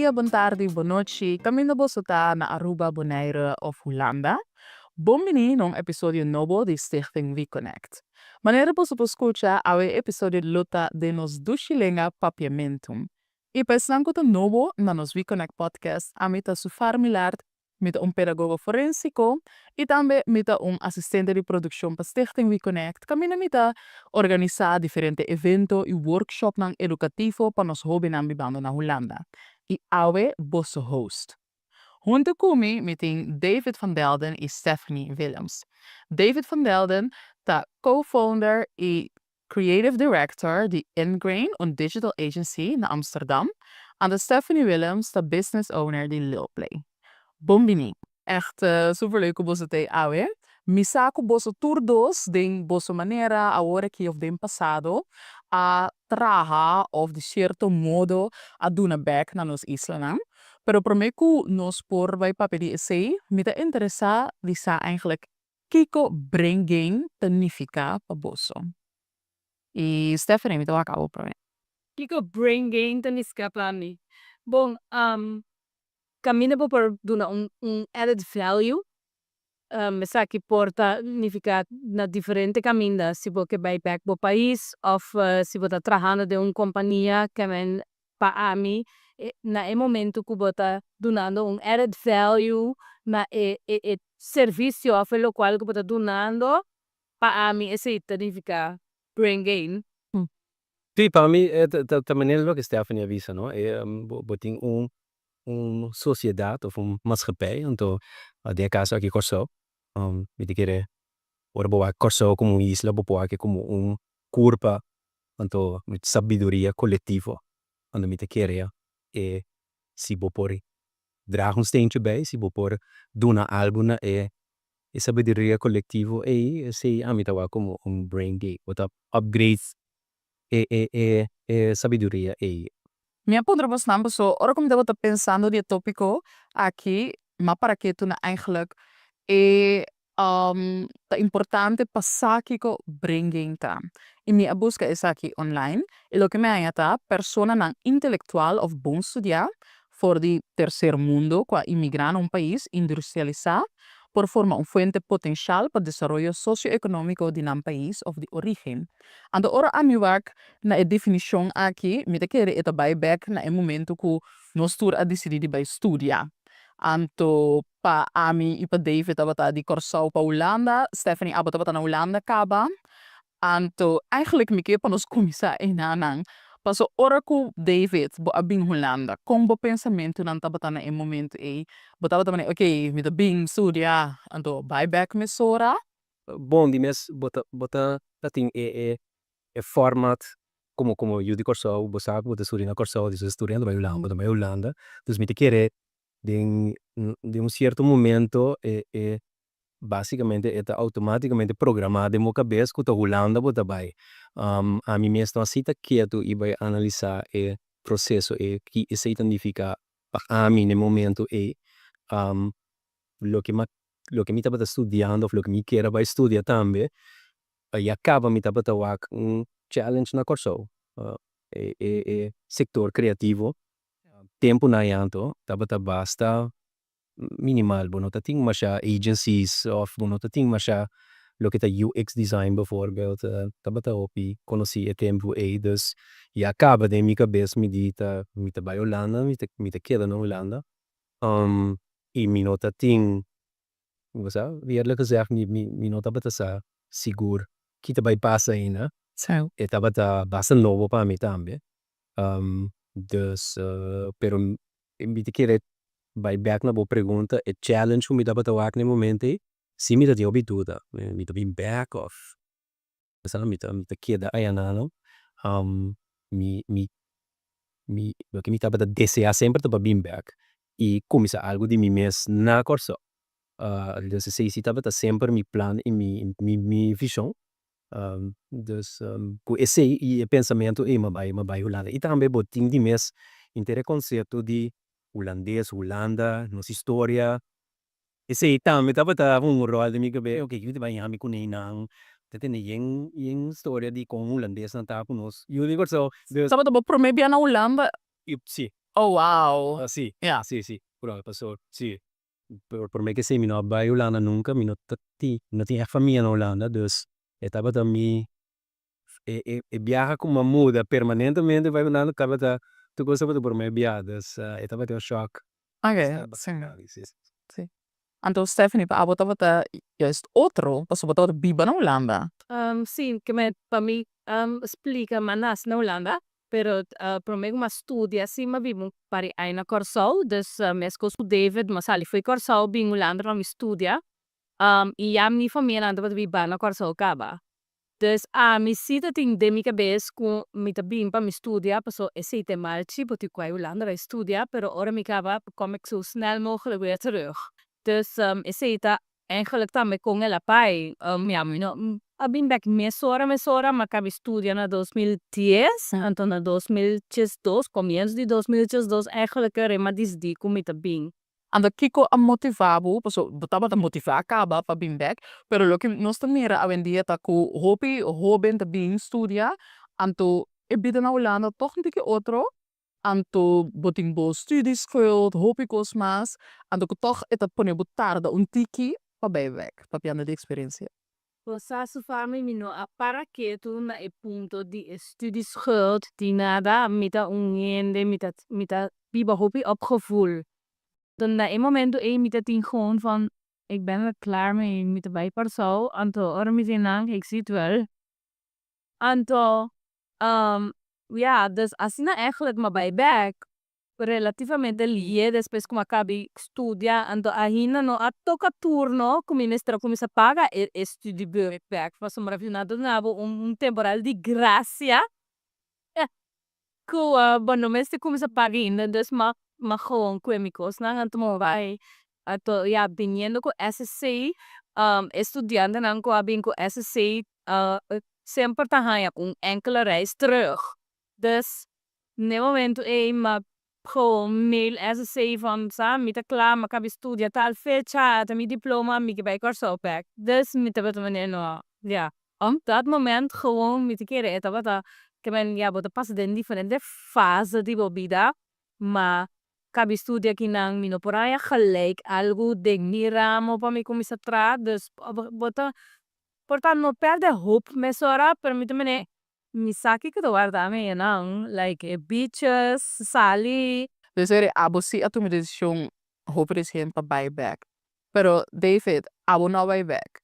Bon dia, bon tardi, bon nochi. Kaminda boso ta na Aruba, Bonaire òf Hulanda. Bon bini na un episodio nobo di Stichting We Connect. Manera boso por skucha, e episodio lo ta den nos dushi lenga Papiamentu. I pa esnan ku ta nobo na nos We Connect podcast, ami ta Sufar Milard, mi ta un pedagogo forénsiko i tambe mi ta un asistente di produkshon pa Stichting We Connect. Kaminda mi ta organisá diferente evento i workshopnan edukativo pa nos hóbennan bibando na Hulanda. I awe boso host. Huntu ku mi, mi tin David van Delden i Stephanie Willems. David van Delden ta co-founder i creative director di Ingrain, un digital agency na Amsterdam. En Stephanie Willems ta business owner di Lil Play. Bon bini. Echt super leuk ku boso t'ei awe. Mi sa ku boso tur dos den boso manera awor aki òf den pasado a traha òf di sierto modo a duna bèk na nos islanan. Pero promé ku nos por bai papia di esei, mi ta interesá di sa eigenlijk kiko brain gain ta nifiká pa boso. I Stephanie, mi ta wak abo promé. Kiko brain gain ta nifiká pa mi? Bon, kaminda bo por duna un added value, esaki por ta nifiká na diferente kaminda, si bo ke bai bèk bo pais òf si bo ta trahando den un kompania ku men pa ami na e momento ku bo ta dunando un added value na e servisio òf e lokual ku bo ta dunando, pa ami esei ta nifiká brain gain. Sí, pa mi ta manera loke Stephanie a bisa, no? Bo tin un sosiedat òf un maatschappij, anto den kaso aki Kòrsou, mi ta kere ora bo wak Kòrsou komo un isla, bo por wak komo un kurpa, anto sabiduria kolektivo, anto mi ta kere si bo por draga un steentje bij, si bo por duna algu na e sabiduria kolektivo ei, esei ami ta wak komo un brain gain, bo ta upgrade e sabiduria ei. Mi a puntra bosnan paso ora ku mi tabata pensando di e tópiko aki, m'a para ketu na eigenlijk e ta importante pa sa kiko brain gain ta. I mi a buska esaki online i loke mi a haña ta personanan intelektual òf bon studiá for di terser mundo ku a imigrá na un pais industrialisá por forma un fuente potensial pa desaroyo sosioekonómiko di nan pais òf di orígen. Anto ora ami wak na e definishon aki, mi ta kere e ta bai bèk na e momento ku nos tur a disidí di bai studia. Anto pa ami i pa David tabata di Kòrsou pa Hulanda, Stephanie abo tabata na Hulanda kaba. Anto eigenlijk mi ke pa nos kuminsá einan. Paso ora ku David bo a bin Hulanda, kon bo pensamentunan tabata na e momento ei? Bo tabata manera, "Oké, mi ta bin studia, anto bai bèk mesora"? Bon, di mes bo ta tin e format komo yu di Kòrsou, bo sa ku bo ta studia na Kòrsou, dus studiando bai Hulanda, bo ta bai Hulanda. Dus mi ta kere den un sierto momento e básikamente e ta outomátikamente programá den bo kabes ku ta Hulanda bo ta bai. Ami mes no a sinta ketu i bai analisá e proseso e ki esei ta nifiká pa ami na e momento ei. Loke mi tabata studiando òf loke mi kier a bai studia tambe, ya kaba mi tabata wak un challenge na Kòrsou. E sektor kreativo tempunan anto tabata basta minimal, bo no tatin masha agencies òf bo no tatin masha loke ta UX design bijvoorbeeld, tabata hopi konosí e tempu ei, dus ya kaba den mi kabes mi di ta mi ta bai Hulanda, mi ta keda na Hulanda. I mi no tatin, bo sa, eerlijk gezegd mi no tabata sa sigur ki ta bai pasa ainda. E tabata basta nobo pa mi tambe. Dus pero mi ta kere bai bèk na bo pregunta, e challenge ku mi tabata wak na e momento ei, si mi tatin hopi duda, mi ta bin bèk òf mi ta keda ayanan. Mi loke mi tabata deseá semper ta pa bin bèk i kuminsá algu di mi mes na Kòrsou. Dus esei si tabata semper mi plan i mi vishon. Dus ku esei i e pensamentu ei m'a bai Hulanda. I tambe bo tin di mes henter e konsepto di hulandes, Hulanda, nos historia. Esei tambe tabata un ròl den mi kabes, oké, kiko ta bai haña mi ku nan, ta tene yen yen storia di kon hulandesnan ta ku nos yu di Kòrsou. Dus Tabata bo promé bia na Hulanda? Si. Oh wow. Ah si, si si, paso si, prome ku esei mi no a bai Hulanda nunka, mi no ta tin, mi no tin echt famia na Hulanda, dus e tabata mi e e biaha ku mi a muda permanentemente bai Hulanda tabata tur kos tabata prome biaha, dus e tabata un shock. Oké, si. Si. Anto Stephanie, pa abo tabata juist otro, pasobra bo tabata biba na Hulanda. Si, ke men pa mi splika mi a nase na Hulanda, pero prome ku mi a studia si mi a biba un par di aña na Kòrsou, dus meskos ku David mi a sali for di Kòrsou bin Hulanda pa mi studia, i ya mi famianan tabata biba na Kòrsou kaba. Dus ami si ta tin den mi kabes ku mi ta bin pa mi studia, pasobra esei ta e malchi, bo tin ku bai Hulanda bai studia, pero ora mi kaba kom ik zo snel mogelijk weer terug. Dus esei ta eigenlijk tambe kon el a bai. Ya mi no a bin bek mesora mesora, mi a kaba studia na 2010, anto na 2012, komienso di 2012 eigenlijk mi a disidí ku mi ta bin. Anto kiko a motivá bo, pasobra bo tabata motivá kaba pa bin bek, pero loke nos ta mira awendia ta ku hopi hoben ta bin studia, anto e bida na Hulanda tòg un tiki otro, anto bo tin bo studieschuld, hopi kos mas, anto ku tòg e ta pone bo tarda un tiki pa bai bek, papiando di eksperensia. Bo sa su fami mi no a para ketu na e punto di e studieschuld di nada, mi ta un hende, mi ta biba hopi op gevoel. Na e momento ei mi ta tin gewoon van, ik ben er klaar mee, mi ta bai Kòrsou, anto ora mi di nan, ik zie het wel. Anto, ja, dus asina eigenlijk mi a bai bek, relativamente lihe despues ku mi a kaba studia, anto ainda no a toka turno ku mi mester a kuminsá paga e studiebeurt bek, pasobra nan ta duna bo un temporal di grasia ku bo no mester kuminsá paga ainda, dus m'a gewoon kue mi kosnan anto mi bai. Anto ja, biniendo ku SSC, e studiantenan ku a bin ku SSC semper ta haña un enkele reis terug. Dus na e momento ei m'a gewoon mail SSC van sa mi ta kla, mi a kaba studia tal fecha, ata mi diploma, mi ke bai Kòrsou bek. Dus mi tabata manera no, ja, op dat moment gewoon mi ta kere e tabata ke men ja bo ta pasa den diferente fase di bo bida, ma kaba studia akinan mi no por haña gelijk algu den mi ramo pa mi kuminsá traha, dus bo ta por ta no pèrdè hoop mesora, pero mi ta manera mi sa kiko ta warda mi einan, like e beaches, sali. Dus eri abo si a tuma desishon hopi resien pa bai bek. Pero David, abo no a bai bek.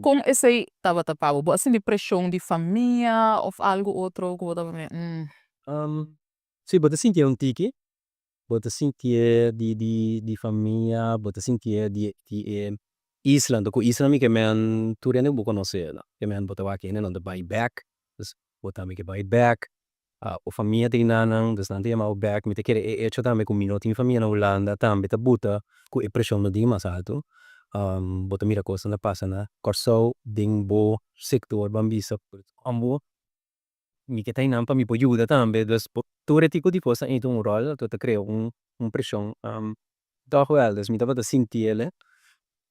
Kon esei tabata pa bo? Bo a sinti preshon di famia òf algu otro ku bo tabata manera mm. Si, bo ta sinti un tiki, bo ta sinti di famia, bo ta sinti di e isla, anto ku isla mi ke men tur hende ku bo konosé, ke men bo ta wak hende nan ta bai bek, dus bo tambe ke bai bek, bo famia ta einan, dus nan ta yama bo bek, mi ta kere e hecho tambe ku mi no tin famia na Hulanda tambe ta buta ku e preshon no tin mas alto. Bo ta mira kosnan ta pasa na Kòrsou den bo sektor ban bisa amo mi ke ta einan pa mi por yuda tambe, dus tur e tipo di kosnan ei ta un ròl anto ta krea un preshon tòg wèl, dus mi tabata sintiel,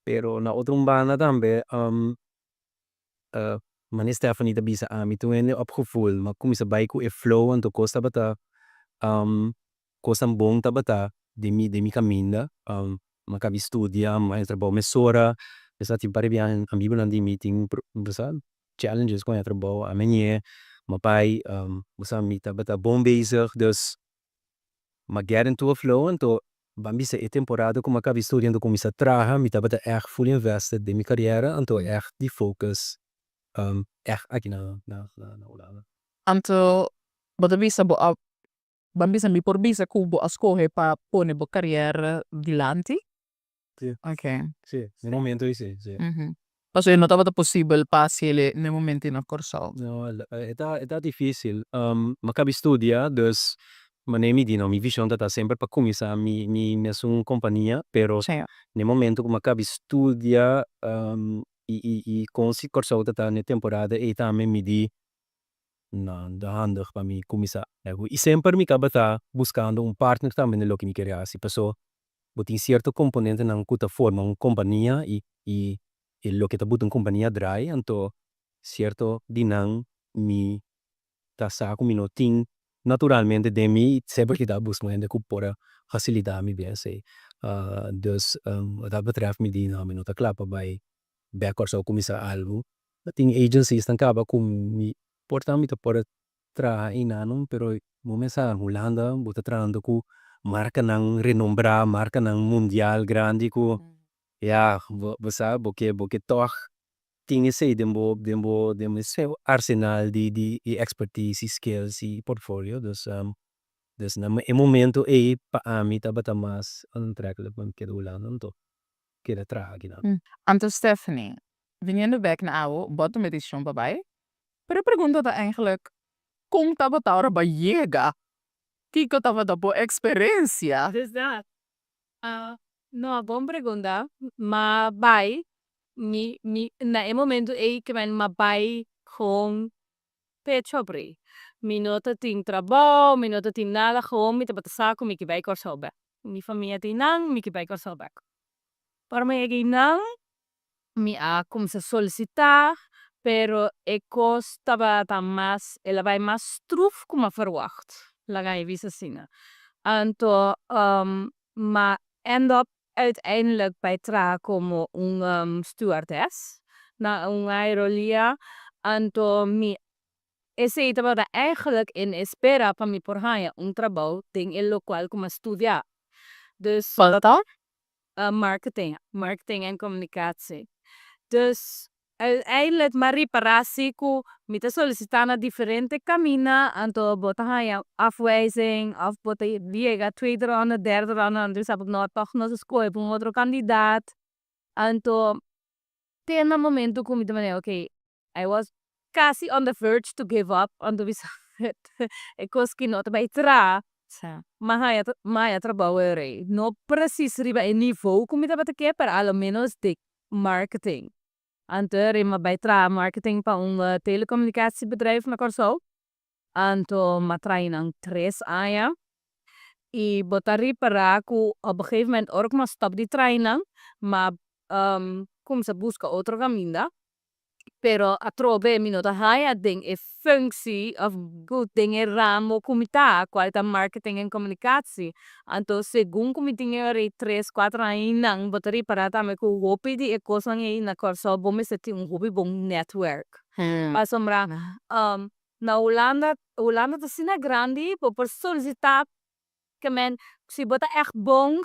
pero na otro un banda tambe manera Stephanie ta bisa ami tur hende op gevoel, mi a kuminsá bai ku e flow anto kos tabata kosnan bon tabata den mi kaminda, mi a kaba di studia, mi a haña trabou mesora, mi sa tin par di biaha amigunan di mi tin bo sa challenges ku haña trabou, ami a ñe, mi a bai bo sa mi tabata bon bezig, dus mi a get into a flow anto ban bisa e temporada ku mi a kaba di studia anto kuminsá traha mi tabata echt fully invested den mi kariera anto echt di focus echt aki na Hulanda. Anto bo ta bisa bo a ban bisa mi por bisa ku bo a skohe pa pone bo kariera dilanti? Si. Oké. Si, na e momento ei si, si. Pasobra no tabata posibel pa hasiel na e momento na Kòrsou. No, e ta difísil. Mi a kaba di studia, dus manera mi di no, mi vishon tabata semper pa kuminsá mi mesun kompania, pero na e momento ku mi a kaba di studia i kon si Kòrsou tabata na e temporada ei tambe mi di no, no ta handig pa mi kuminsá. I semper mi tabata buskando un partner tambe den loke mi kere hasi, pasobra bo tin sierto komponentenan ku ta forma un kompania i loke ta buta un kompania draai, anto sierto di nan mi ta sa ku mi no tin. naturalmente den mi semper mi ta buska un hende ku por a fasilitá mi den esei. Dus wat dat betreft mi di no mi no ta kla pa bai bek Kòrsou kuminsá algu. Tin agencies nan kaba ku mi por ta mi ta por a traha einan pero bo mes sa Hulanda bo ta trahando ku markanan renombrá, markanan mundial grandi ku ya bo sa bo ke bo ke tòg tin esei den bo den bo den bo arsenal di di expertise i skills i portfolio dus dus na e momento ei pa ami tabata mas aantrekkelijk pa mi keda Hulanda anto keda traha akinan. Anto Stephanie, viniendo bek na abo, bo a tuma e decision pa bai, pero e pregunta ta eigenlijk, kon tabata ora bo a yega? Kiko tabata bo experencia? Dus dat. No, bon pregunta. M'a bai, mi mi na e momento ei ke men m'a bai gewoon pecho abri. Mi no ta tin trabou, mi no ta tin nada, gewoon mi tabata sa ku mi ke bai Kòrsou bèk. Mi famia ta einan, mi ke bai Kòrsou bèk. Ora mi yega einan, mi a kuminsá solisitá, pero e kos tabata mas, el a bai mas struf ku mi a ferwagt, laga mi bisa asina. Anto m'a end up uiteindelijk bai traha komo un stewardess na un aerolia, anto mi esei tabata eigenlijk en espera pa mi por haña un trabou den e lokual ku mi a studia. Dus. Cual ta? Marketing, marketing en communicatie. Dus uiteindelijk m'a ripará si ku mi ta solisitá na diferente kaminda, anto bo ta haña afwijzing òf bo ta yega tweede ronde, derde ronde, anto bisa bo no tòg nos a skohe pa un otro kandidaat. Anto te na momento ku mi ta manera okay, I was casi on the verge to give up, anto bisa e kos ki no ta bai traha, m'a haña m'a haña trabou awe. No precies riba e nivo ku mi tabata ke, pero a lo menos den marketing. Anto m'a bai traha marketing pa un telecommunicatiebedrijf na Kòrsou. Anto m'a traha einan tres aña i bo ta ripará ku op een gegeven moment ora ku m'a stòp di traha einan, m'a kuminsá buska otro kaminda, pero atrobe mi no ta haña den e functie òf den e ramo ku mi ta, kual ta marketing en communicatie. Anto segun ku mi tin e ora ei tres, kuater aña einan, bo ta ripará tambe ku hopi di e kosnan ei na Kòrsou bo mester tin un hopi bon netwerk. Pasobra na Hulanda, Hulanda ta asina grandi, bo por solisitá ke men si bo ta ègt bon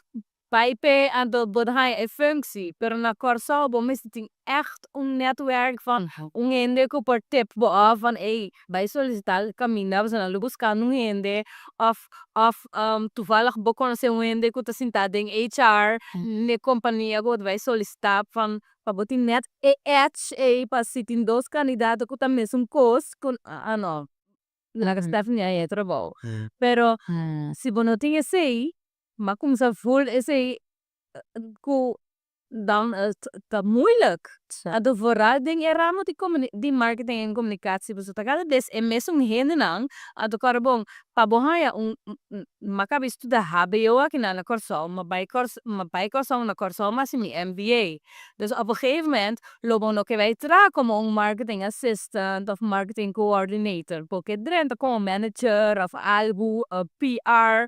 bai p'e anto bo ta haña e functie, pero na Kòrsou bo mester tin ègt un netwerk van un hende ku por tip bo òf van ey bai solisitá kaminda pasobra nan lo buskando un hende òf òf toevallig bo konosé un hende ku ta sintá den HR n'e kompania ku bo ta bai solisitá van pa bo tin nèt e edge ey pa si tin dos kandidato ku ta mesun kos ku ah no laga Stephanie haña e trabou pero si bo no tin esey m'a cuminsa voel esey cu dan ta moeilijk. Anto vooral den e ramo di di marketing en comunicatie pasobra ta cada bes e mesun hendenan anto kòrda bon pa bo haña un m'a caba di studia hbo akinan na Kòrsou m'a bai m'a bai Kòrsou na Kòrsou m'a hasi mi MBA dus op een gegeven moment lo bo no ke bai traha como un marketing assistant of marketing coordinator bo ke drenta como manager of algu PR.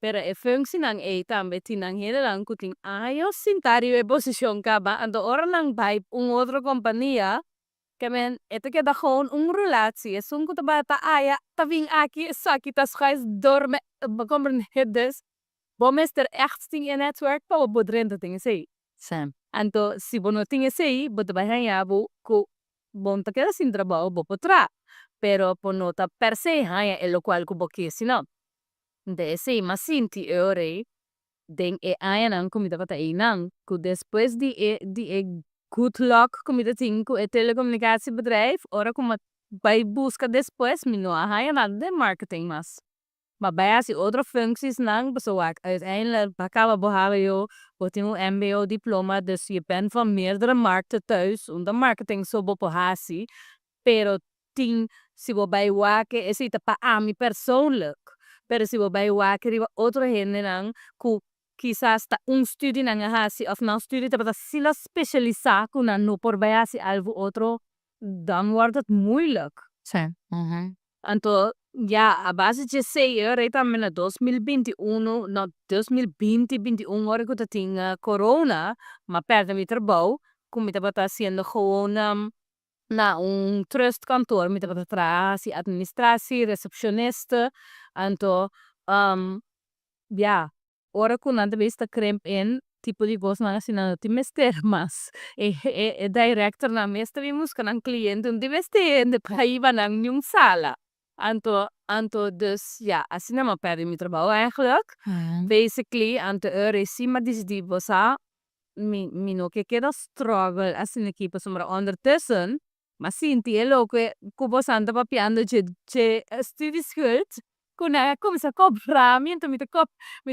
Pero e functienan ei tambe tin nan hendenan cu tin años sinta riba e posicion caba, anto ora nan bai un otro compania, ke men e ta keda gewoon un relatie, esun cu ta bata aya ta bin aki, esaki ta schuif door me, bo comprende? Dus bo mester echt tin e netwerk pa bo por drenta den esey. Anto si bo no tin esey, bo ta bai haña bo cu bo no ta keda sin trabao, bo por traha, pero bo no ta per se haña e locual cu bo kier sino. De esei m'a sinti e ora ei den e añanan ku mi tabata einan, ku despues di e di e good luck ku mi ta tin ku e telecomunicatiebedrijf, ora ku m'a bai buska despues mi no a haña nada den marketing mas. M'a bai hasi otro functiesnan pasobra wak uiteindelijk bo a kaba bo hbo, bo tin un mbo diploma, dus je bent van meerdere markten thuis, un ta marketing so bo por hasi, pero tin si bo bai wak esei ta pa ami persoonlijk, pero si bo bai wak riba otro hendenan ku kisas ta un studie nan a hasi of nan studie tabata asina specialisa ku nan no por bai hasi algu otro, dan wordt het moeilijk. Anto. Ya, a base di esey e tambe na 2021, no, 2020, 21 ora cu tin corona, m'a perde mi trabou, cu mi tabata haciendo gewoon na un trustkantoor, mi tabata traha administratie, receptioniste, anto ya, ora cu nan ta bezig ta krimp in, tipo di cosnan asina no tin mester mas. E directornan mes ta bin busca nan cliente, no tin mester hende pa hiba nan niun sala. Anto dus ja, asina m'a perde mi trabou eigenlijk. Basically, anto ora si m'a dicidi bo sa, mi no ke keda struggle asina aki pasobra ondertussen m'a sinti e loke cu boso ta papiando dje studieschuld, cu nan a cuminsa cobra mi, anto mi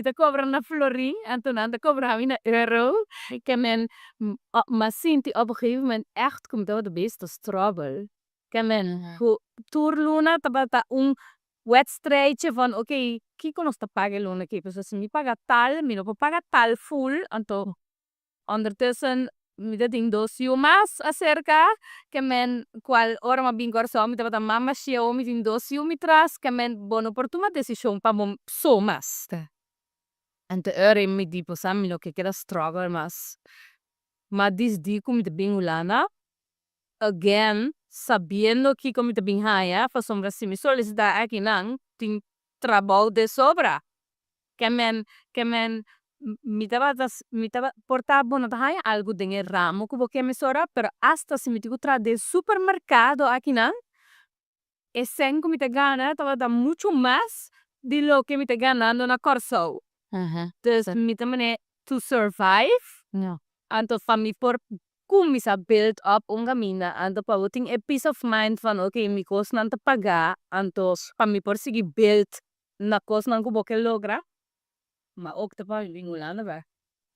ta cobra na florin, anto nan ta cobra mi na euro. Ke men m'a sinti op een gegeven moment echt cu mi tabata bezig ta struggle. Ke men cu tur luna tabata un wedstrijdje van oké, kiko nos ta paga e luna aki? Pasobra si mi paga tal, mi no por paga tal full, anto ondertussen mi tin dos yu mas acerca, ke men cual ora m'a bin Corsou mi tabata mama shio, mi tin dos yu mi tras, ke men bo no por tuma decision pa bo so mas. Anto ora mi di bo sa mi no ke keda struggle mas. M'a dicidi cu mi ta bin Hulanda, again, sabiendo kiko mi ta bin haya, pasobra si mi solicita akinan, tin trabou de sobra. Ke men mi tabata por ta bo no ta haya algo den e ramo cu bo ke mesora, pero hasta si mi tin cu traha den supermercado akinan, e cen cu mi ta gana tabata mucho mas di loke mi ta ganando na Corsou. Dus mi ta mane to survive, anto pa mi por cuminsa build up un caminda, anto pa bo tin e peace of mind van oké, mi cosnan ta paga, anto pa mi por sigui build na cosnan cu bo ke logra, m'a opta pa mi bin Hulanda bek.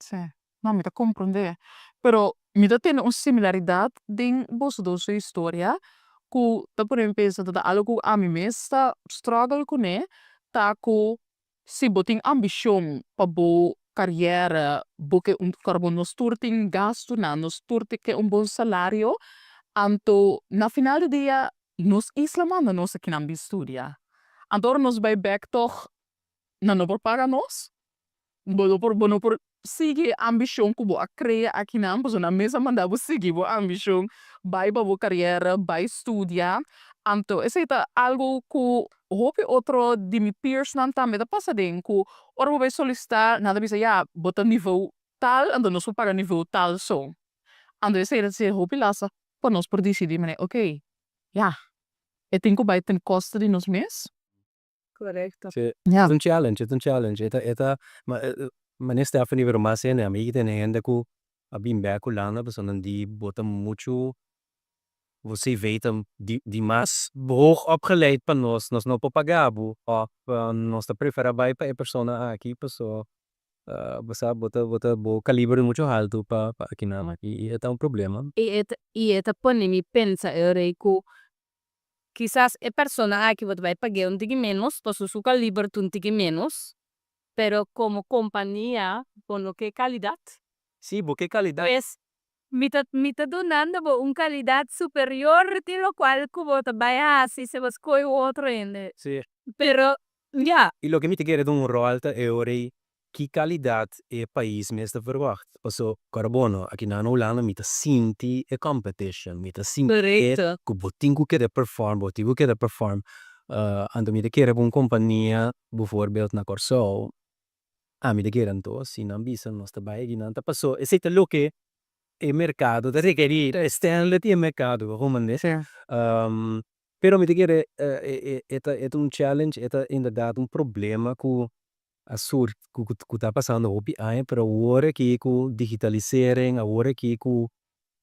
Si. No, mi ta comprende. Pero mi ta tene un similaridad den boso dos historia cu ta por pensa ta algo cu ami mes ta struggle cune, ta cu si bo tin ambicion pa bo carrière, bo ke un bo nos tur tin gastonan, nos tur ke un bon salario, anto na final di dia nos isla manda nos akinan bin studia. Anto ora nos bay bek toch nan no por paga nos. Bo no por sigui ambicion cu bo a crea akinan, pasobra nan mes a manda bo sigui bo ambicion, bay pa bo carrière, bay studia. Anto esey ta algo cu hopi otro di mi peers nan tambe ta pasa den cu ora bo bay solicita, nan ta bisa ja, bo ta niveau tal, anto nos por paga niveau tal so. Anto esey ta ser hopi lastig pa nos por dicidi mane oké, ja, e tin cu bay ten koste di nos mes. Correcto. Si. Ja. E ta un challenge, e ta un challenge. E ta, ma Stephanie, pero mas hende, ami tin hende cu a bin bek Hulanda, pasobra nan di bo ta mucho, bo CV ta di mas hoog opgeleid pa nos, nos no por paga bo, of nos ta prefera bay pa e persona aki, paso bo sa bo ta bo caliber mucho alto pa akinan y ta un problema. Y e ta pone mi pensa ora cu kisas e persona aki bo ta bay paga un tiki menos, pasobra su caliber ta un tiki menos, pero como compania bo no ke calidad. Si, bo ke calidad. Pues mi ta dunando bo un calidad superior di locual cu bo ta bay haci si bo scoge otro hende. Pero ja. Y loke mi ta kere un rol ta e ora ki calidad e pais mes ta verwacht. Paso, carbono, aki na Hulanda mi ta sinti e competition, mi ta sinti cu bo tin cu keda perform, bo tin cu keda perform. Anto mi ta kere un compania, bijvoorbeeld na Corsou, ah, mi ta kere anto, si nan bisa nos ta bay aki nan ta paso, esey ta loke e mercado ta requerir, e standard di e mercado, como ne? Pero mi ta kere e ta un challenge, e ta inderdaad un problema cu a sur cu ta pasando hopi aña, pero awor aki cu digitalisering, awor aki cu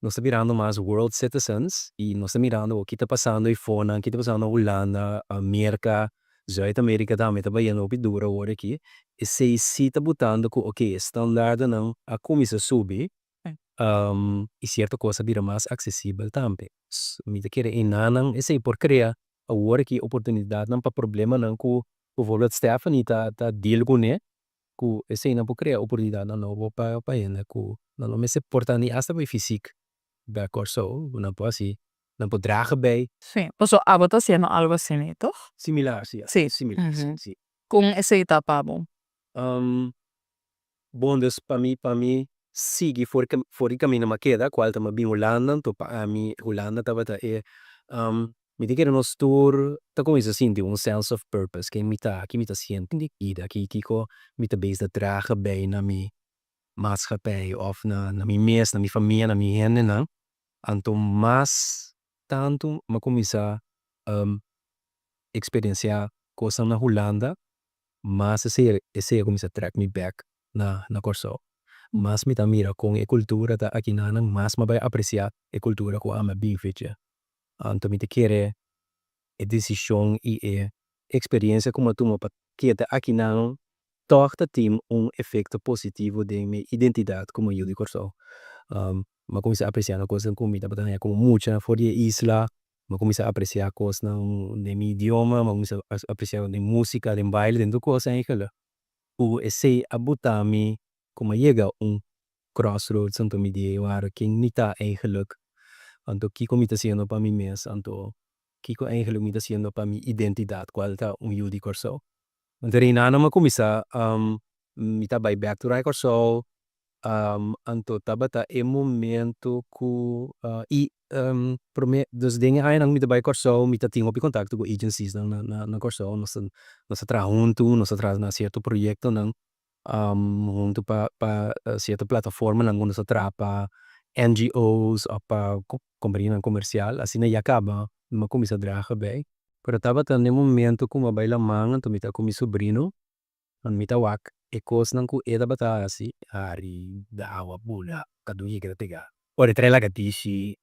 nos ta birando mas world citizens y nos ta mirando kico ta pasando eyfonan, kico ta pasando na Hulanda, Amerika, Zuid-Amerika tambe ta bayendo hopi duro awor aki. Esey si ta botando cu oké, standaardennan a cuminsa subi, y cierto cos a bira mas accesibel tambe. Mi ta kere eynan esey por crea awor aki oportunidadnan pa problemanan cu bijvoorbeeld Stephanie ta deal cune, cu eseynan por crea oportunidadnan nobo pa hende cu nan no mester por ta ni hasta bay fysiek bek Corsou, nan por haci. Nan por draga bij. Sí, paso abo ta haciendo algo asina, toch? Similar, sí. Similar, sí. Kon esei ta pa bo? Bon, dus pa mi sigui for di kaminda m'a keda, kual ta m'a bin Hulanda, anto pa ami Hulanda tabata e mi ta kere nos tur ta kuminsá sinti un sense of purpose, ken mi ta, ki mi ta hasiendo den bida, kiko mi ta bezig ta draga bij na mi maatschappij of na mi mes, na mi famia, na mi hendenan. Anto mas tantu m'a kuminsá eksperensiá kosnan na Hulanda, mas esei a kuminsá trek mi back na Kòrsou. Mas mi ta mira kon e kultura ta akinan, mas mi a bai apresiá e kultura ku ami a bin fecha. Anto mi ta kere e desishon i e eksperensia ku mi a tuma pa keda akinan toch ta tin un efekto positivo den mi identidat komo yu di Kòrsou. Mi a kuminsá apresiá kosnan ku mi tabata haña komo mucha for di e isla, mi a kuminsá apresiá kosnan den mi idioma, mi a kuminsá apresiá den músika, den baile, den tur kos eigenlijk. Ku esei a buta mi komo yega un crossroads, anto mi di wara ken mi ta eigenlijk, anto kiko mi ta hasiendo pa mi mes, anto kiko eigenlijk mi ta hasiendo pa mi identidat, kual ta un yu di Kòrsou. Anto einan mi a kuminsá mi ta bai bèk tur Kòrsou, anto tabata e momento ku i promé, dus den e añanan mi ta bai Kòrsou, mi tatin hopi kontakto ku agencies nan na Kòrsou, nos a traha huntu, nos a traha na sierto proyektonan huntu pa sierto plataformanan ku nos a traha pa NGO's òf pa kompanianan komersial, asina ya kaba mi a kuminsá draga bij. Pero tabata na e momento ku mi a bai laman, anto mi ta ku mi sobrino, mi ta wak e kosnan ku e tabata hasi, hari, awa, bula, kaduya keda pegá, ora e trae lagadishi,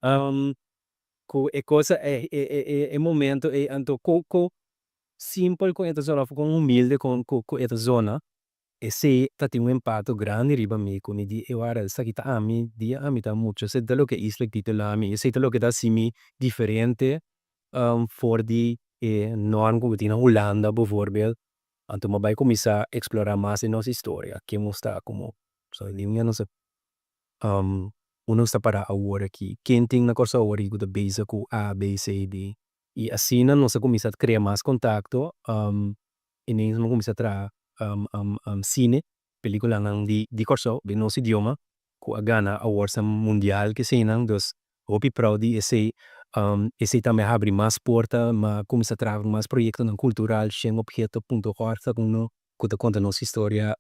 ku e kos e momento ei anto ku simpel ku e ta zona òf kon humilde ku e ta zona, esei ta tin un impakto grandi riba mi ku mi di e wara esaki ta ami, dia ami ta mucha, esei ta loke Isla titulá mi, esei ta loke ta hasi mi diferente for di e norm ku bo tin na Hulanda bijvoorbeeld. Anto mi a bai kuminsá eksplorá mas di nos historia, ken nos ta komo nos unda nos ta pará awor aki, ken tin na Kòrsou awor aki ku ta bezig ku A, B, C, D. I asina nos a kuminsá krea mas kontakto ineens mi a kuminsá traha sine, pelikulanan di Kòrsou den nos idioma ku a gana awards mundial keseinan, dus hopi proud di esei. Esei tambe a habri mas porta, mi a kuminsá traha mas proyektonan kultural, shenobheto.org ta uno ku ta konta nos historia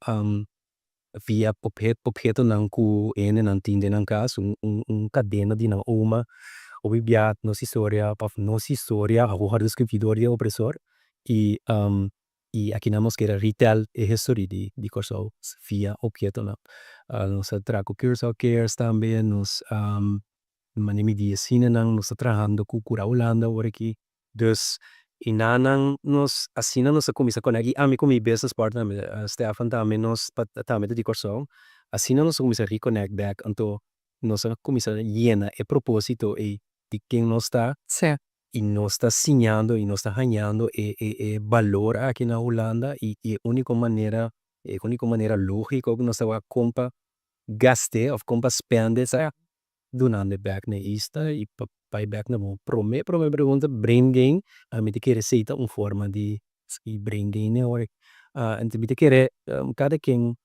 via obhetonan ku hendenan tin den nan kas, un kadena di nan oma, hopi bia nos historia òf nos historia a wòrdu skirbí dor di e opresor i akinan nos kier a retell e history di Kòrsou via obhetonan. Nos a traha ku Curaçao Cares tambe, nos manera mi di e sinenan nos ta trahando ku Kura Hulanda awor aki. Dus einan nos asina nos a kuminsá konekt i ami ku mi business partner Stefan tambe nos tambe ta di Kòrsou, asina nos a kuminsá reconnect back anto nos a kuminsá yena e propósito ei di ken nos ta i nos ta siñando i nos ta hañando e balor aki na Hulanda i e úniko manera, e úniko manera lógiko ku nos ta wak kon pa gast'é òf kon pa spend e ta dunando bèk na e isla i pa bai bèk na bo promé pregunta, brain gain, ami ta kere esei ta un forma di brain gain awor. Anto mi ta kere kada ken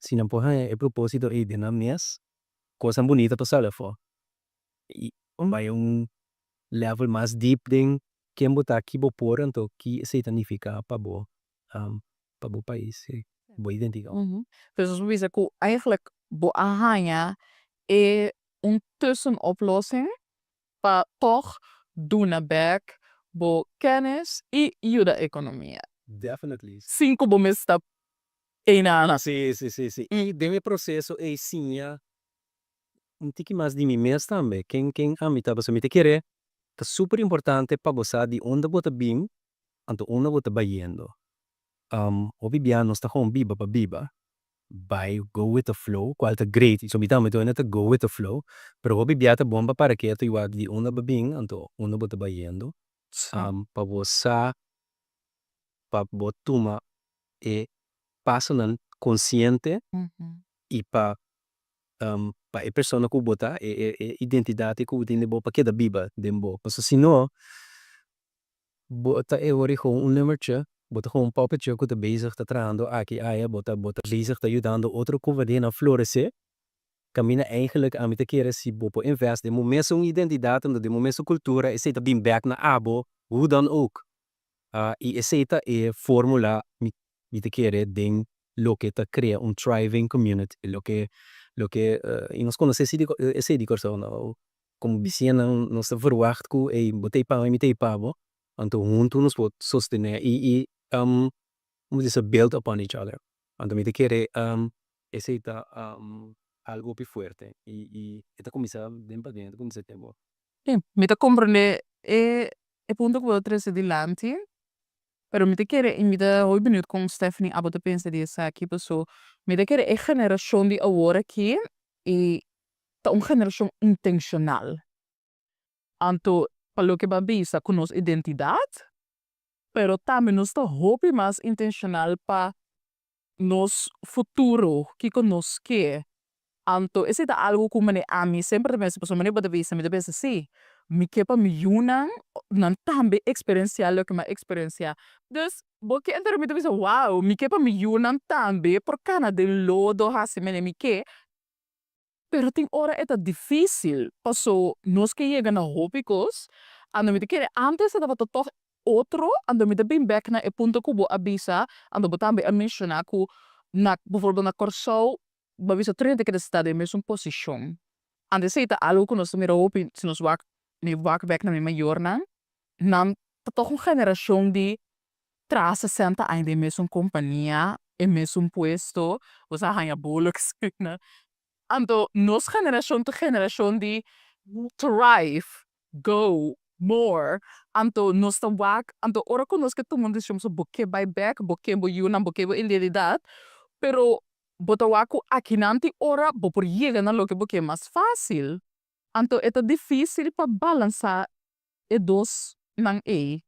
si nan por haña e propósito ei den nan mes, kosnan bunita ta sali afó. I bai un level mas deep den ken bo ta, ki bo por, anto ki esei ta nifiká pa bo pais, bo identidat. Dus nos por bisa ku eigenlijk bo a haña e un tussenoplossing pa toch duna bèk bo kennis i yuda ekonomia. Definitely. Sin ku bo mes ta einan. Sí. I den e proseso ei siña un tiki mas di mi mes tambe. Ken ami ta, pasobra mi ta kere ta super importante pa bo sa di unda bo ta bin, anto unda bo ta bayendo. Hopi bia nos ta gewoon biba pa biba, bai go with the flow, kual ta great, so mi tambe ta go with the flow, pero hopi bia ta bon pa para ketu i wak di unda bo a bin, anto unda bo ta bayendo. Pa bo sa, pa bo tuma e pasonan konsiente i pa. Pa e persona ku bo ta, e identidat ku bo tin den bo pa keda biba den bo. Pasobra si no, bo ta e ora gewoon un nummertje, bo ta gewoon un poppetje ku ta bezig ta trahando aki aya, bo ta bo ta bezig ta yudando otro kompanianan floresé. Kaminda eigenlijk ami ta kere si bo por invest den bo mesun identidat anto den bo mesun kultura esei ta bin bek na abo hoe dan ook. I esei ta e formula mi mi ta kere den loke ta krea un thriving community, loke loke i nos konosé si esei di Kòrsou no, komo bisiñanan nos ta verwagt ku ey bo ta ei pa mi mi ta ei pa bo, anto huntu nos por sostené i i komo se bisa build upon each other. Anto mi ta kere esei ta algu hopi fuerte i i e ta kuminsá den paden e ta kuminsá den bo. Si, mi ta komprendé e e punto ku bo ta trese dilanti, pero mi ta kere i mi ta hopi beniut kon Stephanie abo ta pensa di esaki, paso mi ta kere e generashon di awor aki i ta un generashon intenshonal. Anto pa loke bo a bisa ku nos identidat, pero tambe nos ta hopi mas intenshonal pa nos futuro, kiko nos ke. Anto esei ta algu ku mane ami semper ta pensa, pasobra mane bo ta bisa mi ta pensa si, mi ke pa mi yunan nan tambe eksperensiá loke mi a eksperensiá. Dus bo ke entera mi ta bisa wow, mi ke pa mi yunan tambe por kana den lodo hasi mane mi ke. Pero tin ora e ta difícil, paso nos ke yega na hopi kos, anto mi ta kere antes e tabata tòg otro, anto mi ta bin bèk na e punto ku bo a bisa, anto bo tambe a menshoná ku na bivoorbeeld na Kòrsou bo a bisa tur hende keda sta den mesun posishon. Anto esei ta algu ku nos ta mira hopi si nos wak mi wak bèk na mi mayornan, nan ta tòg un generashon di traha sesenta aña den e mesun kompania, e mesun puesto, bo sa haña boloks. Anto nos generashon ta generashon di thrive, go, more. Anto nos ta wak, anto ora ku nos ke tuma un desishon pasobra bo ke bai bèk, bo ke bo yunan, bo ke bo identidat, pero bo ta wak ku akinan tin ora bo por yega na loke bo ke mas fásil. Anto e ta difísil pa balansá e dos nan ei.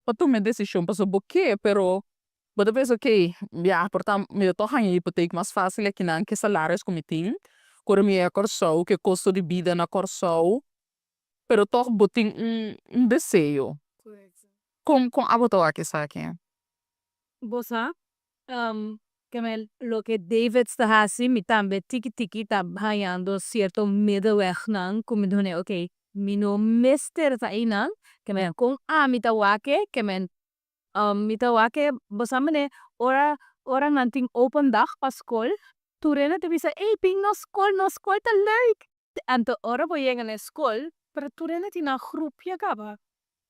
Pa tuma e desishon pasobra bo ke pero bo ta pensa ok ya por ta mi ta tok haña hipotek mas fásil akinan ke salaris ku mi tin ku ora mi yega Kòrsou ke kosto di bida na Kòrsou pero tok bo tin un deseo kon kon abo ta wak esaki? Bo sa kemey loke David ta hasi mi tambe tiki tiki ta hañando sierto middenwegnan ku mi ta pone ok mi no mester ta einan kemey kon ami ta wak e kemey mi ta wak e bo sa mane ora ora nan tin open dag pa skol tur hende ta bisa ey bin nos skol nos skol ta leuk anto ora bo yega na e skol pero tur hende tin nan groepje kaba.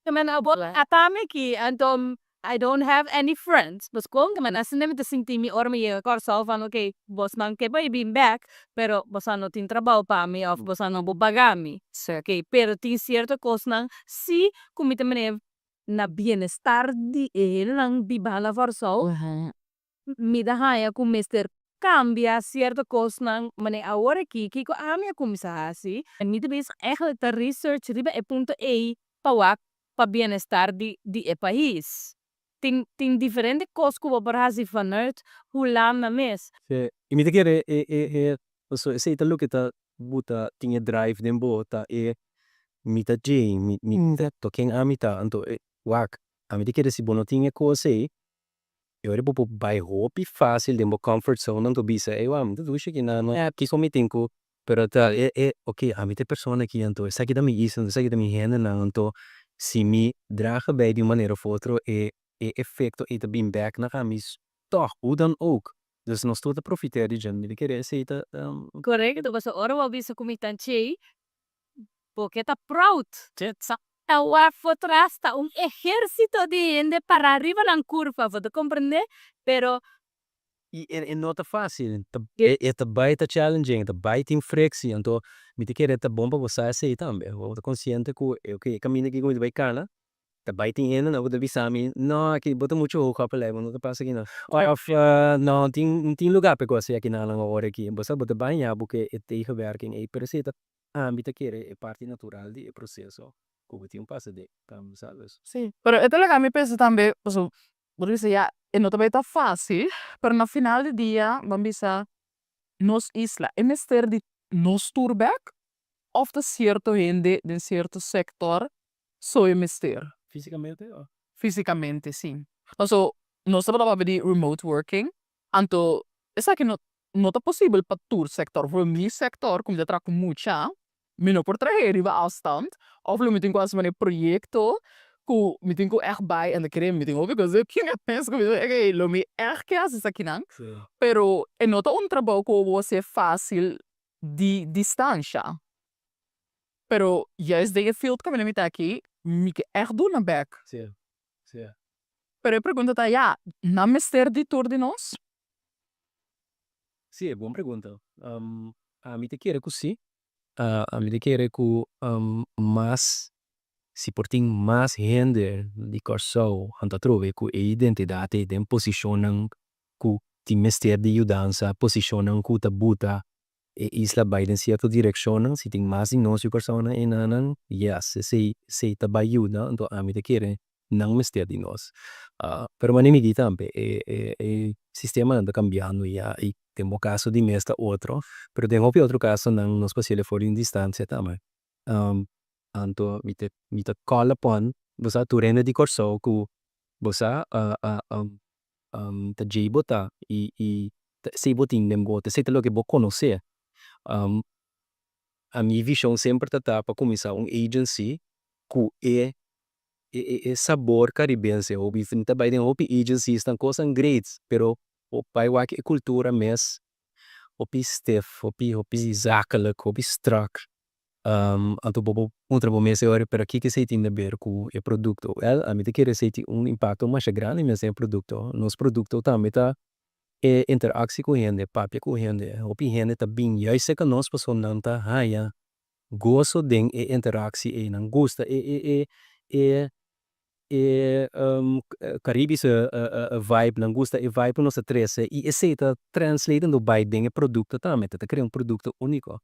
Kemen abo ata mi aki, anto I don't have any friends. Pues kon kemen asina mi ta sinti mi ora mi yega Kòrsou van ok, bosnan ke bai bin bèk, pero bosan no tin trabou pa mi òf bosan no por paga mi. Ok, pero tin sierto kosnan si ku mi ta mira na bienestar di e hendenan bibá na Kòrsou. Mi ta haña ku mester kambia sierto kosnan, manera awor aki kiko ami a kuminsá hasi, mi ta bezig eigenlijk ta research riba e punto ei pa wak pa bienestar di di e pais. Tin tin diferente kos ku bo por hasi vanuit Hulanda mes. Sí, i mi ta kere e e e pasobra esei ta loke ta buta tin e drive den bo ta e mi ta djei mi mi ta ken ami ta anto e wak ami ta kere si bo no tin e kos ei E ora bo por bai hopi fácil den bo comfort zone anto bisa, ey wou, mi ta dushi aki nan, kiko mi tin ku, pero ta e e ok, ami ta e persona aki anto esaki ta mi isla, anto esaki ta mi hendenan, anto si mi draga bij di un manera of otro e e efecto ey ta bin bek na ami tòg, hoe dan ook. Dus nos tur ta profiteer di dje, mi ta kere esey ta. Korekto, pasobra ora bo bisa ku mi ta chei, Bo ke ta proud. Ta wak for tras ta un ehersito di hende para riba nan kurpa, bo ta komprende? Pero. I e no ta fácil, e ta bai ta challenging, e ta bai tin frictie, anto mi ta kere ta bon pa bo sa esei tambe, bo ta konsiente ku ok e kaminda aki ku mi ta bai kana, ta bai tin hendenan ku ta bisa mi, no aki bo ta muchu hoog opgeleid, bo no ta pasa aki nan, òf no tin tin lugar pa e kos aki nan awor aki, bo sa bo ta bai ña bo ku e tegenwerking ei, pero esei ta Ami ta kere e parti natural di e proseso ku bo tin pasa den, sabes? Sí, pero e ta laga mi pensa tambe, pasobra bo ta bisa ya e no ta bai ta fácil, pero na final di dia bo a bisa Nos isla, e mester di nos tur bek? Of ta cierto hende den cierto sector so e mester? Fisicamente of? Fisicamente, si. Paso nos tabata papia di remote working, anto esaki no no ta posibel pa tur sector. Por mi sector cu mi ta traha cu mucha, mi no por trahe riba afstand of lo mi tin cu haci manera proyecto cu mi tin cu echt bay en ta kere mi tin hopi cos den mes cu mi ta okay lo mi echt ke haci esakinan pero e no ta un trabou cu bo hacié facil di distancia pero juist den e field caminda mi ta aki mi ke echt duna bek pero e pregunta ta ya nan mester di tur di nos? Si, bon pregunta. Ami ta kere cu si. Ami ta kere cu mas, si por tin mas hende di Kòrsou anto atrobe cu e identidad ei den posicionnan cu tin mester di yudansa, posicionnan cu ta buta e isla bai den cierto direccionnan, si tin mas di nos yu Kòrsounan enanan, yes, esei esei ta bai yuda, anto ami ta kere nan mester di nos. Pero manera mi di tambe e e e sistemanan ta cambiando ya y den bo caso di mes ta otro, pero den hopi otro casonan nos por haciel for di un distancia tambe. Anto mi ta mi ta call upon bo sa tur hende di Kòrsou ku bo sa ta djei bo ta y y ta esei bo tin den bo, ta esei ta loke bo konosé. Mi vision semper ta ta pa kuminsá un agency ku e e sabor karibense hopi mi ta bai den hopi agencies nan kosnan great pero bo bai wak e kultura mes hopi stiff hopi hopi zakelijk hopi strak anto bo por puntra bo mes e ora pero kiko esei tin di ber ku e produkto wel ami ta kere esei tin un impakto masha grandi mes den e produkto nos produkto tambe ta e interaksie ku hende papia ku hende hopi hende ta bin juist serka nos pasobra nan ta haya goso den e interaksie ei nan gusta e e e e e Caribische vibe nan gusta e vibe ku nos ta trese i esei ta translate anto bai den e produkto tambe ta krea un produkto uniko.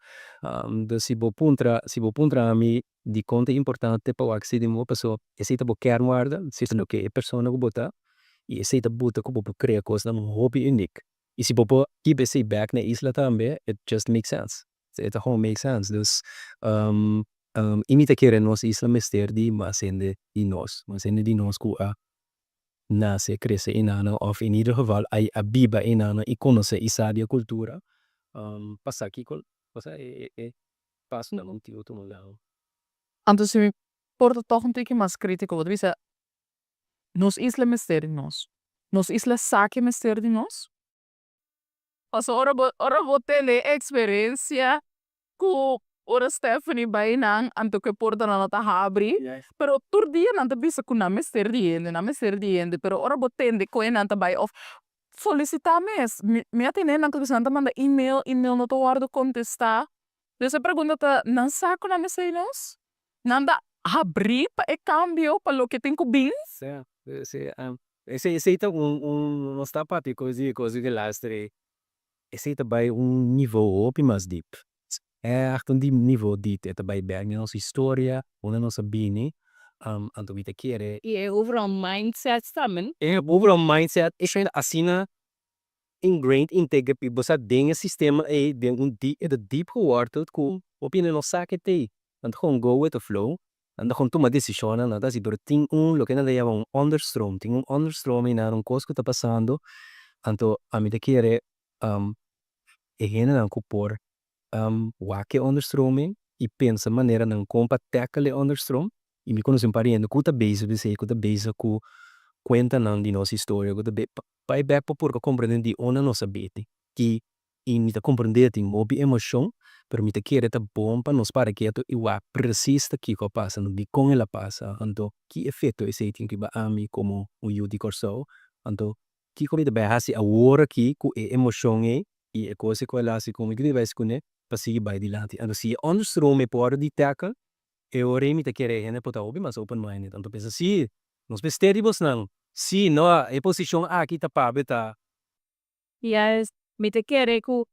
Dus si bo puntra si bo puntra ami dikon ta importante pa wak esei di modo paso esei ta bo kernwaarde esei ta loke e persona ku bo ta i esei ta buta ku bo por krea kosnan hopi unik i si bo por hiba esei bek na e isla tambe it just make sense. E ta gewoon make sense. Dus i mi ta kere nos isla mester di mas hende di nos, mas hende di nos ku a nase, krese enanan of in ieder geval a a biba enanan i konosé i sa di e kultura pa sa kiko osea e e pasonan ku tin ku tuma nan. Anto si mi por ta tòg un tiki mas kritiko bo ta bisa nos isla mester di nos, nos isla sa ke mester di nos? Paso ora bo ora bo tene experiencia cu ora Stephanie bay nan anto cu e portanan no ta habri pero tur dia nan ta bisa cu nan mester di hende nan mester di hende pero ora bo tende cu e nan ta bay of solicita mes mi mi a tene nan ta bisa nan ta manda email email no ta wordo contesta dus e pregunta ta nan sa cu nan mester di nos? Nan ta habri pa e cambio pa loke tin cu bin? Si si Esei esei ta un un nos ta papia cos di cos di gelaster ei esei ta bai un nivo hopi mas diep echt un nivo diep e ta bai bek den nos historia unda nos a bini anto mi ta kere. I e overall mindset tambe. E overall mindset asina ingrained integra bo sa den e sistema ei den un diep e ta diep geworteld ku hopi hende no sa ke t'ei nan ta gewoon go with the flow Nan ta kon tuma desishonnan, nan ta hasi, pero tin un loke nan ta yama un onderstroom, tin un onderstroom einan, un kos ku ta pasando, anto ami ta kere e hendenan ku por wak e onderstroom ei i pensa maneranan kon pa tackle e onderstroom, i mi konosé un par di hende ku ta bezig ku esei, ku ta bezig ku kuentanan di nos historia, ku ta bai bek pa purba komprende di unda nos a bini, ki I mi ta komprendé tin hopi emoshon, pero mi ta kere ta bon pa nos para ketu i wak presis ta kiko a pasa, no dikon el a pasa, anto ki efekto esei tin riba ami komo un yu di Kòrsou, anto kiko mi ta bai hasi awor aki ku e emoshon ei i e kos ku el a hasi ku mi, kiko mi ta bai hasi kuné pa sigui bai dilanti. Anto si e onderstroom ei por wòrdu di tackle, e ora ei mi ta kere e hende por ta hopi mas open minded, anto pensa si, nos mester di bosnan, si, no, e posishon aki ta pabia ta. Yes, mi ta kere ku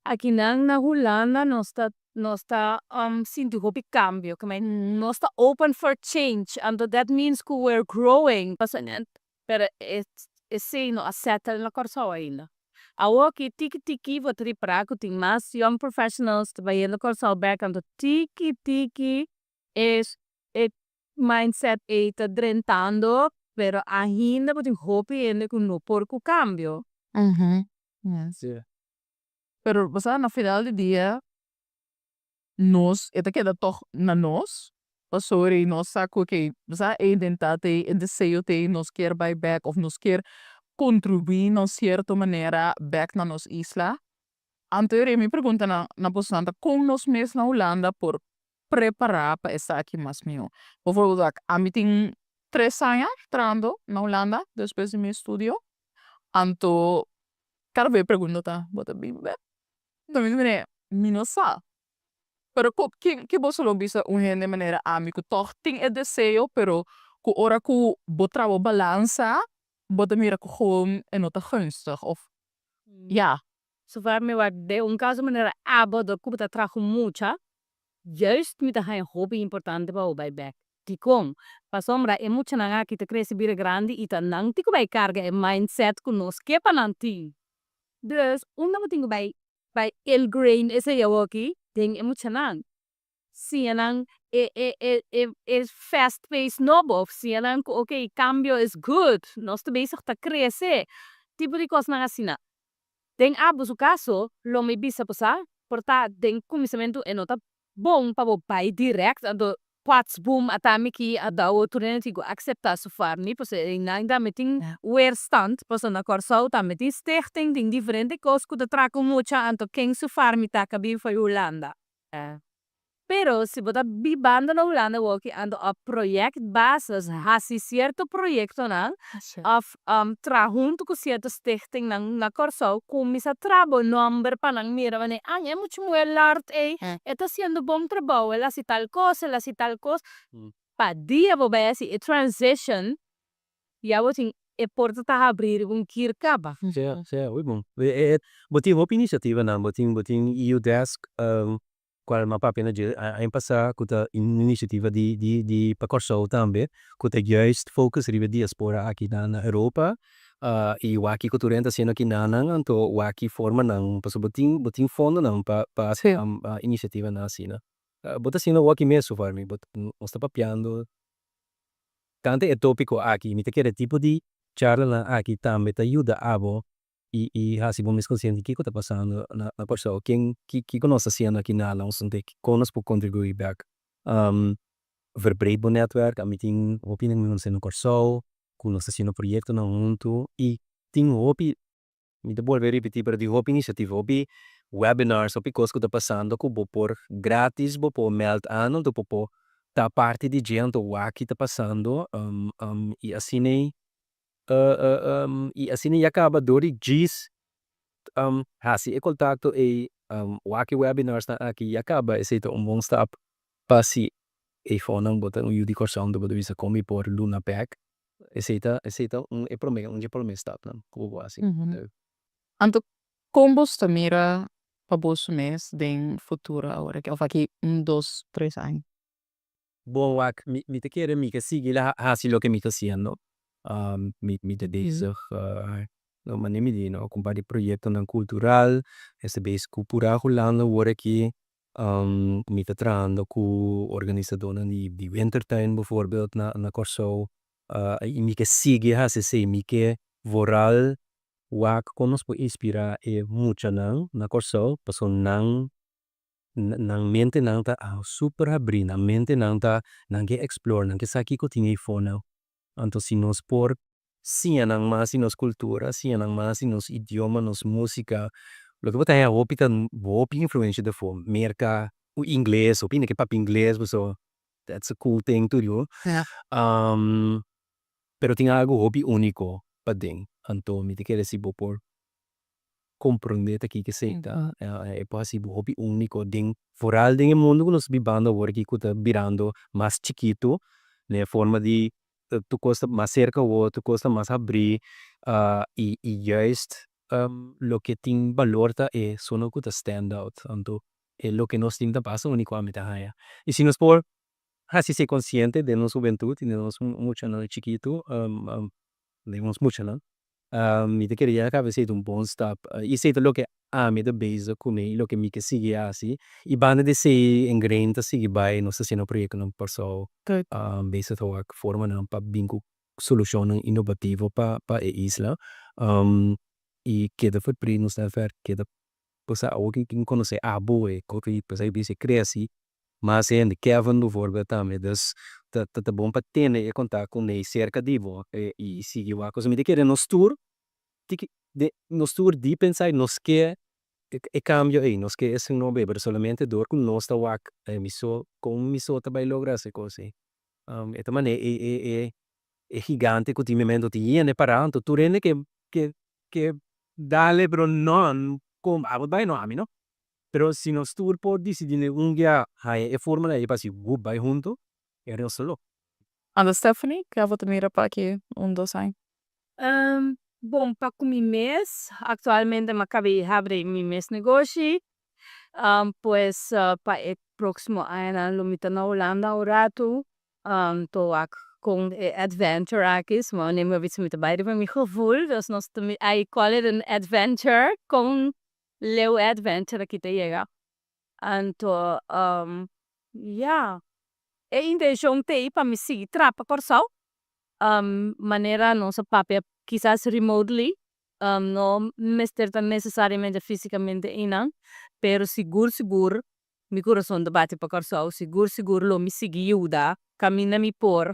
akinan na Hulanda nos ta nos ta sinti hopi kambio, ke nos ta open for change, anto that means ku we're growing, pero esei no a settle na Kòrsou ainda. Awoki tiki tiki bo ta ripara ku tin mas young professionals ta bayendo Kòrsou bèk anto tiki tiki e e mindset ei ta drentando pero ainda bo tin hopi hende ku no por ku kambio. Sí. Pero bo sa na final di dia nos e ta keda tòg na nos pasobra nos sa ku oke bo sa e identidat ei e deseo t'ei nos kier bai bèk òf nos kier kontribuí na un sierto manera bèk na nos isla. Anto e mi pregunta na na bosonan ta kon nos mes na Hulanda por prepará pa esaki mas mihó? Bijvoorbeeld ami tin tres aña trahando na Hulanda despues di mi estudio anto kada bes e pregunta ta bo ta bin bèk? Anto mi ta mi no sa. Pero ku ki ki boso lo bisa un hende manera ami ku tòg tin e deseo pero ku ora ku bo traha bo balansa bo ta mira ku gewoon e no ta gunstig of ya. So far mi wak den un kaso manera abo dor ku bo ta traha ku mucha, juist mi ta haña hopi importante pa bo bai bek. Dikon? Pasobra e muchanan aki ta krese bira grandi i ta nan tin ku bai karga e mindset ku nos ke pa nan tin. Dus unda bo tin ku bai bai ingrain esei awoki? Den e muchanan. Siña nan e e e e e fast pace nobo, siña nan ku okay kambio is good, nos ta bezig ta krese, tipo di kosnan asina. Den abo su kaso lo mi bisa bo sa por ta den kuminsamentu e no ta bon pa bo bai direct anto pats boom ata mi ki a dau tur hende tin ku aksepta su farni pasobra einan tambe tin weerstand pasobra na Kòrsou tambe tin stichting tin diferente kos ku ta traha ku mucha anto ken su farmi ta ka bin for Hulanda. Pero si bo ta bibando na Hulanda awoki anto op projectbasis hasi sierto proyektonan òf traha huntu ku sierto stichtingnan na Kòrsou kuminsá traha bo nòmber pa nan mira wanneer an e mucha muhé lòrt ei e ta hasiendo bon trabou el hasi tal kos el hasi tal kos pa dia bo bai hasi e transition ya bo tin e porta ta habri riba un kir kaba. Sea, sea, muy bon. Bo tin hopi inisiativanan, bo tin bo tin EU Desk kual mi a papia na dje aña pasá ku ta un inisiativa di di di pa Kòrsou tambe ku ta juist focus riba e diaspora aki na na Europa i wak kiko tur hende ta hasiendo aki nanan anto wak ki formanan pasobra bo tin bo tin fondonan pa pa inisiativanan asina. Bo ta hasiendo awor aki mes so far mi bo nos ta papiando tante e topiko aki mi ta kere tipo di charlanan aki tambe ta yuda abo i i hasi bo mes konsiente kiko ta pasando na na Kòrsou ken kiko nos ta hasiendo aki na nos kon nos por kontribuí bèk verbreed bo netwerk ami tin hopi hende ku mi konosé na Kòrsou ku nos ta hasiendo proyektonan huntu i tin hopi mi ta bolbe ripití pero tin hopi inisiativa hopi webinars hopi kos ku ta pasando ku bo por gratis bo por mèld aan anto bo por ta parti di dje anto wak ki ta pasando i asina i asina ya kaba dor di djis hasi e kontakto ei wak e webinarsnan aki ya kaba esei ta un bon stap pa si eifonan bo ta un yu di Kòrsou anto bo ta bisa kon mi por luna bèk esei ta esei ta un e promé un dje promé stapnan ku bo por hasi. Anto kon bos ta mira pa boso mes den futuro awor aki òf aki un dos tres aña? Bon wak mi mi ta kere mi ke sigui hasi loke mi ta hasiendo mi mi ta bezig manera mi di no ku un par di proyektonan kultural esta bes ku pura Hulanda awor aki mi ta trahando ku organisadornan di di wintertuin bijvoorbeeld na na Kòrsou i mi ke sigui hasi esei mi ke vooral wak kon nos por inspirá e muchanan na Kòrsou pasobra nan nan mentenan ta super habrí nan mentenan ta nan ke explore nan ke sa kiko tin eyfo nan anto si nos por siña nan mas di nos kultura siña nan mas di nos idioma nos musika loke bo ta haña hopi ta hopi influencia di afó Merka ku ingles hopi hende ke papia ingles pasobra that's a cool thing to do pero tin algu hopi uniko paden anto mi ta kere si bo por comprende ta kiko esei ta e por hasi bo hopi uniko den vooral den e mundo ku nos ta bibando awor aki ku ta birando mas chikitu den e forma di tur kos ta mas serka awor tur kos ta mas habrí i i juist loke tin balor ta e esunnan ku ta stand out anto e loke nos tin ta basta uniko ami ta haña i si nos por hasi esei konsiente den nos hubentut i den nos muchanan chikitu den nos muchanan. Mi ta kere ya kaba esei ta un bon stap i esei ta loke ami ta bezig kuné i loke mi ke sigui hasi. I banda di esei Ingrain ta sigui bai, nos ta hasiendo proyektonan pa Kòrsou, bezig ta wak formanan pa bin ku solushonnan inovativo pa pa e isla. I keda verpri nos netwerk, keda bo sa awor ki mi konosé abo e pasá bisa e kresi mas hende, Kevin bijvoorbeeld tambe, dus ta ta bon pa tene e kontakto kuné serka di bo i sigui wak. Pasobra mi ta kere nos tur tiki nos tur deep inside nos ke e kambio ei, nos ke esun nobo ei, pero solamente dor ku nos ta wak mi so kon mi so ta bai logra hasi e kos ei. E ta manera e e e e gigante ku tin momento tin yende pará anto tur hende ke ke ke dale pero no kon abo ta bai no ami no. Pero si nos tur por disidí den un dia haña e fórmula ei pa hasi gup bai huntu, e nos ta lok. Anda Stephanie, ke abo ta mira pa aki un dos aña? Bon, pa ku mi mes, aktualmente mi a kaba di habri mi mes negoshi, pues pa e próksimo añanan lo mi ta na Hulanda un ratu, to wak kon e adventure aki, suma wanneer mi a bisa mi ta bai riba mi gevoel, dus nos ta I call it an adventure, kon leu e adventure aki ta yega. Anto ya, e intencion t'ei pa mi sigui traha pa Kòrsou, manera nos a papia kisas remotely, no mester ta necesariamente fisicamente einan, pero sigur sigur mi kurason ta bati pa Kòrsou, sigur sigur lo mi sigui yuda kaminda mi por.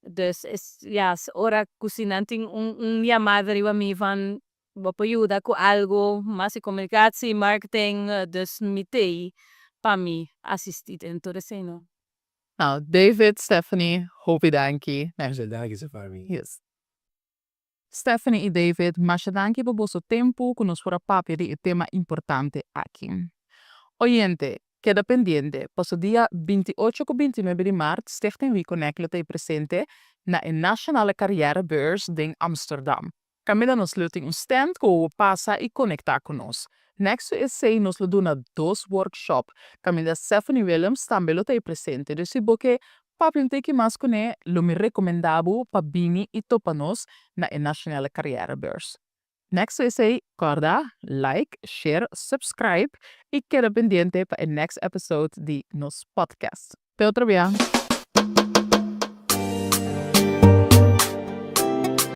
Dus ya, ora ku si nan tin un un yamada riba mi van bo por yuda ku algu mas di komunikasi, marketing, dus mi t'ei pa mi asisti den tur esei no. Nou, David, Stephanie, hopi danki. Masha danki Sefami. Yes. Stephanie i David, masha danki pa boso tempu ku nos por a papia di e tema importante aki. Oyente, keda pendiente, paso dia 28 ku 29 di mart Stichting WeConnect lo ta ei presente na e Nationale Carrièrebeurs den Amsterdam. Kaminda nos lo tin un stand ku bo pasa i konektá ku nos. Next to esei nos lo duna dos workshop. Kaminda Stephanie Willems tambe lo ta ei presente. Dus si bo ke papia un tiki mas kuné, lo mi rekomendá bo pa bini i topa nos na e Nationale Carrièrebeurs. Next to esei, kòrda like, share, subscribe i keda pendiente pa e next episode di nos podcast. Te otro bia!